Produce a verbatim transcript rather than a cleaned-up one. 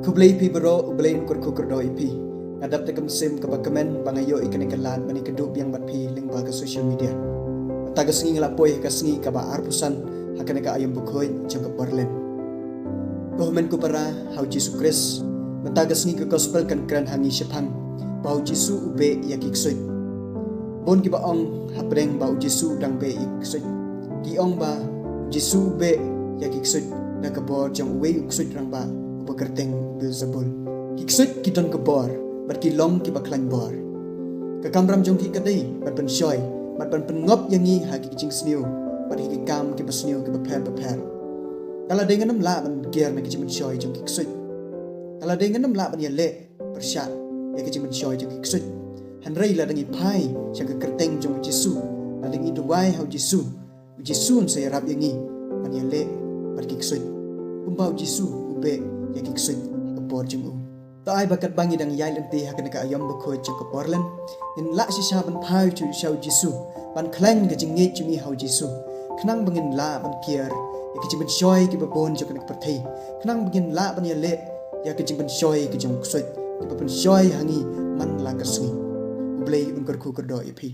Khublei phi baroh, U Blei un kyrkhu kyrdoh ïa phi. Nga dap da ka mynsiem kaba kmen ba nga ïoh ïa kane ka lad ban ïakynduh biang bad phi lyngba ka social media. Mynta ka sngi nga la poi ha ka sngi kaba arphew san ha kane ka aïom bakhuid jong ka Portland. Ko hynmen ko para ha U Jisu Khrist, mynta ka sngi ka gospel kan kren ha ngi shaphang ba U Jisu u beh ïa ki ksuid. Bun kiba ong hapdeng ba U Jisu u dang beh ïa ki ksuid. Ki ong ba U Jisu u beh ïa ki ksuid da ka bor jong uwei u ksuid rangbah uba kyrteng u Beelzebul. Ki ksuid ki don ka bor bad ki long kiba khlaiñ bor. Ka kamram jong ki ka dei ban pynshoi bad ban pynngop ïa ngi ha ki jingsniew bad ha ki kam kiba sniew kiba pher bapher. Ka la dei ngan ym lah ban kiar na ki jingpynshoi jong ki ksuid. Ka la dei ngan ym lah ban ïaleh pyrshah ïa ki jingpynshoi jong ki ksuid. Hynrei lada ngi phai sha ka kyrteng jong U Jisu, lada ngi duwai ha U Jisu, U Jisu un sa ïarap ïa ngi ban ïaleh bad ki ksuid, kumba U Jisu u beh ïa ki ksuid ha ka bor jong u. To ai ba katba ngi dang ïaid lynti ha kane ka aïom bakhuid jong ka Portland, ngin lah shisha ban phai sha U Jisu, ban khlaiñ ka jingngeit jong ngi ha U Jisu, khnang ba ngin lah ban kiar ïa ki jingpynshoi kiba bun jong kane ka pyrthei, khnang ba ngin lah ban ïaleh ïa ki jingpynshoi ki jong u ksuid kiba pynshoi ha ngi man la ka sngi. U Blei un kyrkhu kyrdoh ïa phi.